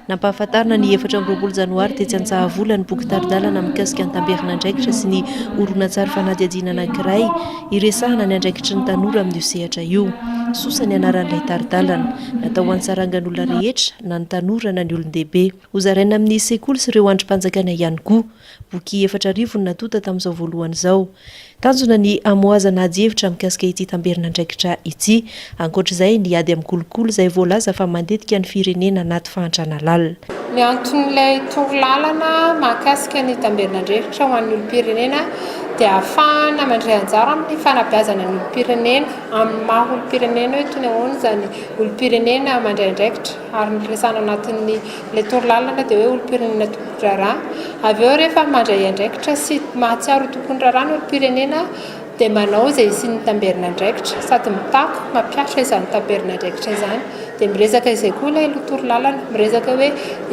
Nampahafantarina ny 24 janoary tetsy Antsahavola ny boky tari-dalana mikasika ny tamberin'andraikitra sy ny horonantsary fanadihadiana anankiray hiresahana ny andraikitry ny tanora amin'io sehatra io. Sosa ny anaran'ilay tari-dalana. Natao ho an'ny sarangan'olona rehetra, na ny tanora na ny olon-dehibe. Hozaraina amin'ny sekoly sy ireo andrim-panjakana ihany koa. Boky 4000 no natonta tamin'izao voalohany izao. Tanjona ny hamohazana adihevitra mikasika ity tamberin'andraikitra ity. Ankoatra izay, ny ady amin'ny kolikoly izay voalaza fa mandetika ny firenena anaty fahantrana lalina. Ny anton'ilay torolalana mahakasika ny tamberin'andraikitra ho an'ny olom-pirenena dia ahafahana mandray anjara amin'ny fanabeazana ny olom-pirenena amin'ny maha olom-pirenena hoe toy ny ahoana izany olom-pirenena mandray andraikitra ary ny resahana ao anatin'ny ilay torolalana dia hoe olom-pirenena tompon-draharaha. Avy eo rehefa mandray andraikitra sy mahatsiaro ho tompon-draharaha ny olom-pirenena dia manao izay hisian'ny tamberin'andraikitra sady mitaky mampihatra izany tamberin'andraikitra izany. Dia miresaka izay koa ilay torolalana, miresaka hoe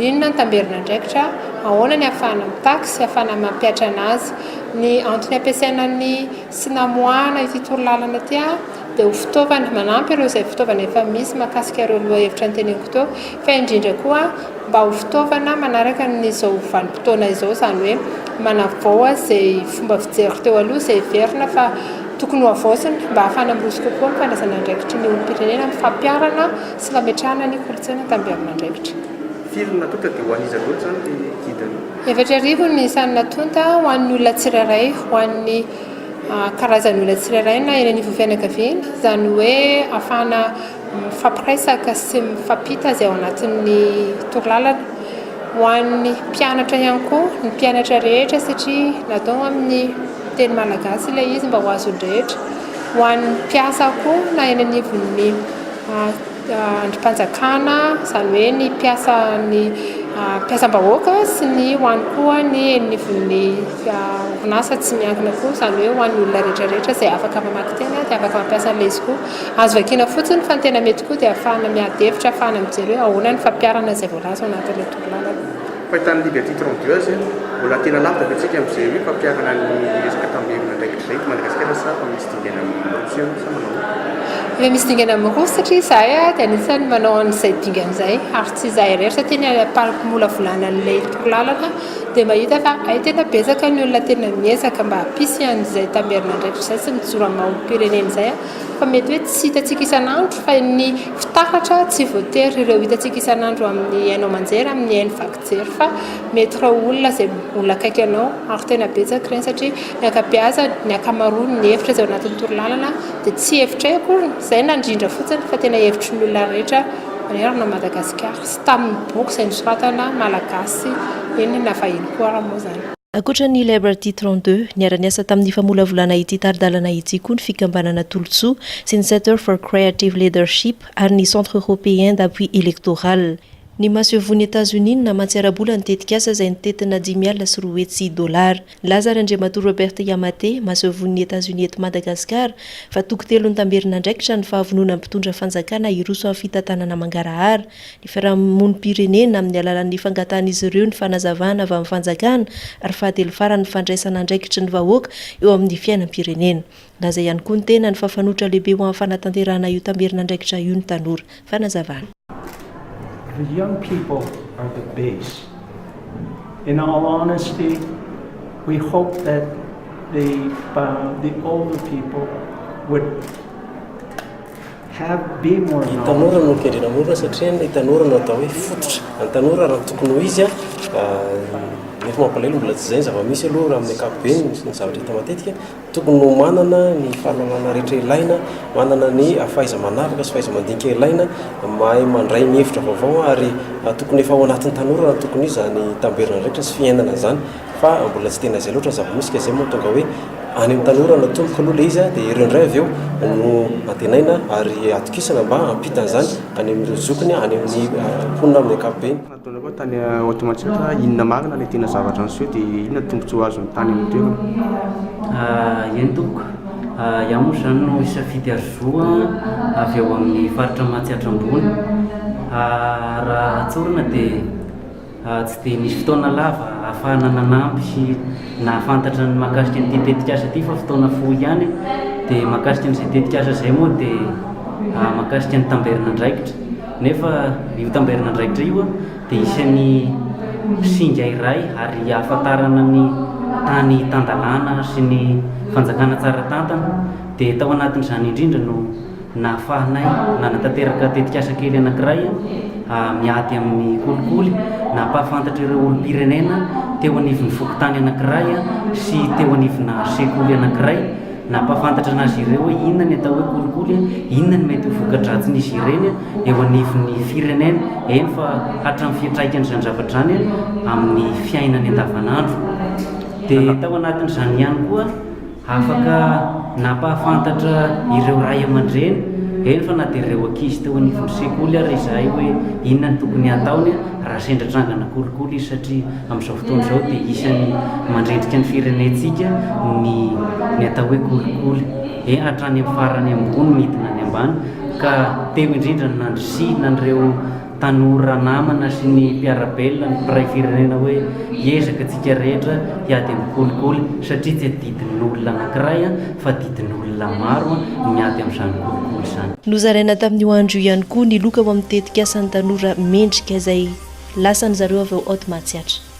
inona ny tamberin'andraikitra, ahoana ny ahafahana mitaky sy ahafahana mampihatra anazy. Ny antony ampiasaina ny sy namoahana ity torolalana ity dia ho fitaovana manampy ireo izay fitaovana efa misy mahakasika ireo lohahevitra noteneniko teo fa indrindra koa mba ho fitaovana manaraka an'izao vanim-potoana izao, izany hoe manavao izay fomba fijery teo aloha izay heverina fa tokony ho havaozina mba hahafahana miroso kokoa amin'ny fandraisana andraikitry ny olom-pirenena amin'ny fampiharana sy fametrahana ny kolontsaina tamberin'andraikitra. Firy no natonta dia ho an'iza daholo izany ilay guide io? 4000 ny isan'ny natonta ho an'ny olona tsirairay, ho an'ny karazan'olona tsirairay na eny anivon'ny fianakaviana, izany hoe ahafahana mifampiresaka sy mifampita izay ao anatin'ny torolalana. Ho an'ny mpianatra ihany koa, ny mpianatra rehetra satria natao amin'ny teny malagasy ilay izy mba ho azon'ny rehetra. Ho an'ny mpiasa koa na eny anivon'ny andrim-panjakana, izany hoe ny mpiasa ny mpiasam-bahoaka sy ny ho an'ny koa ny eny anivon'ny orinasa tsy miankina koa, izany hoe ho an'ny olona rehetra rehetra izay afaka mamaky teny dia afaka mampiasa an'ilay izy koa. Azo vakiana fotsiny fa ny tena mety koa dia ahafahana miady hevitra, ahafahana mijery hoe ahoana ny fampiharana izay voalaza ao anatin'ilay torolalana. Fahitan'ny Liberty 32 azy, mbola tena lavitra ve tsika amin'izay hoe fampiharana ny resaka tamberin'andraikitra izay eto Madagasikara sa efa misy dingana miroso eo sa manao ahoana? Efa misy dingana miroso satria izahay dia anisan'ny manao an'izay dingana izay ary tsy izahay irery satria ny ampaham-pamolavolana an'ilay torolalana dia mahita fa hay tena betsaka ny olona tena miezaka mba hampisy an'izay tamberin'andraikitra izay sy mijoro amin'ny maha olom-pirenena izay fa mety hoe tsy hitantsika isan'andro fa ny fitaratra tsy voatery ireo hitantsika isan'andro amin'ny haino aman-jery, amin'ny haino vaky jery fa mety ireo olona izay olona akaiky anao ary tena betsaka ireny satria ny ankabeazany, ny ankamaroany ny hevitra izay ao anatin'ny torolalana dia tsy hevitray akory izay nandrindra fotsiny fa tena hevitry ny olona rehetra manerana an'i Madagasikara sy tamin'ny boky izay nosoratana malagasy eny na vahiny koa ary moa izany. Ankoatra ny Liberty 32, niara-niasa tamin'ny famolavolana ity tari-dalana ity koa ny fikambanana Tolotsoa sy ny Center for Creative Leadership ary ny Centre Européen d'Appui Électoral. Ny masoivohon'i Etazonia no namatsy ara-bola ny tetikasa izay nitentina 205 dolara. Nilaza ary Andriamatoa Robert Yamate, masoivohon'i Etazonia eto Madagasikara, fa toko telon'ny tamberin'andraikitra ny fahavononan'ny mpitondra fanjakana hiroso amin'ny fitantanana mangarahara ny fiarahamonim-pirenena amin'ny alalan'ny fangatahan'izy ireo ny fanazavana avy amin'ny fanjakana ary fahatelo farany ny fandraisana andraikitry ny vahoaka eo amin'ny fiainam-pirenena. Nilaza ihany koa ny tenany fa fanoitra lehibe ho amin'ny fanatanterahana io tamberin'andraikitra io ny tanora. Fanazavana. The young people are the base. In all honesty, we hope that the, uh, the older people would Ny tanora no kendrena mora satria ny tanora no atao hoe fototra. Ny tanora raha ny tokony ho izy nefa mampalahelo mbola tsy izay ny zava-misy aloha raha amin'ny ankapobeny ny zavatra hita matetika, tokony ho manana ny fahalalana rehetra ilaina, manana ny fahaiza-manavaka sy fahaiza-mandinika ilaina, mahay mandray ny hevitra vaovao ary tokony efa ao anatin'ny tanora raha ny tokony ho izy izany tamberin'andraikitra sy fiainana izany. Fa mbola tsy tena izay loatra ny zava-misy ka izay moa no tonga hoe any amin'ny tanora no atomboka aloha ilay izy dia ireo indray avy eo no antenaina ary atokisana mba hampita an'izany any amin'ireo zokiny, any amin'ny mponina amin'ny ankapobeny. Nataonao koa tany Haute Matsiatra, inona marina ilay tena zavatra niseho dia inona ny tombontsoa azon'ny tany amin'ny toerana? Eny tompoko, iaho moa izany no hisafidy Harizo avy ao amin'ny faritra Matsiatra Ambony. Raha tsorina dia. Tsy dia nisy fotoana lava ahafahana nanampy sy nahafantatra ny mahakasika an'ity tetikasa ity fa fotoana fohy ihany. Dia mahakasika an'izay tetikasa izay moa dia mahakasika ny tamberin'andraikitra. Nefa io tamberin'andraikitra io dia isan'ny singa iray ary ahafantarana ny tany tan-dalàna sy ny fanjakana tsara tantana. Dia tao anatin'izany indrindra no nahafahanay nanatanteraka tetikasa kely anankiray miady amin'ny kolikoly, nampahafantatra ireo olom-pirenena teo anivon'ny fokontany anankiray sy teo anivona sekoly anankiray. Nampahafantatra an'azy ireo hoe inona ny atao hoe kolikoly, inona ny mety ho voka-dratsin'izy ireny eo anivon'ny firenena, eny fa hatramin'ny fiantraikan'izany zavatra izany amin'ny fiainany andavanandro. Dia tao anatin'izany ihany koa, afaka nampahafantatra ireo ray aman-dreny, eny fa na dia ireo ankizy teo anivon'ny sekoly ary izahay hoe inona no tokony hataony raha sendra trangana kolikoly izy satria Amin'izao fotoana izao dia isan'ny mandrendrika ny firenentsika ny ny atao hoe kolikoly. E hatrany amin'ny farany ambony midina any ambany ka teo indrindra no nandrisihina an'ireo tanora namana sy ny mpiara-belona, ny mpiray firenena hoe hiezaka antsika rehetra hiady amin'ny kolikoly satria tsy adidin'olona anankiray fa adidin'olona maro ny miady amin'izany kolikoly izany. Nozaraina tamin'io andro io ihany koa ny loka ho amin'ny tetikasan'ny tanora mendrika izay Lasan zareo avy ao Haute Matsiatra.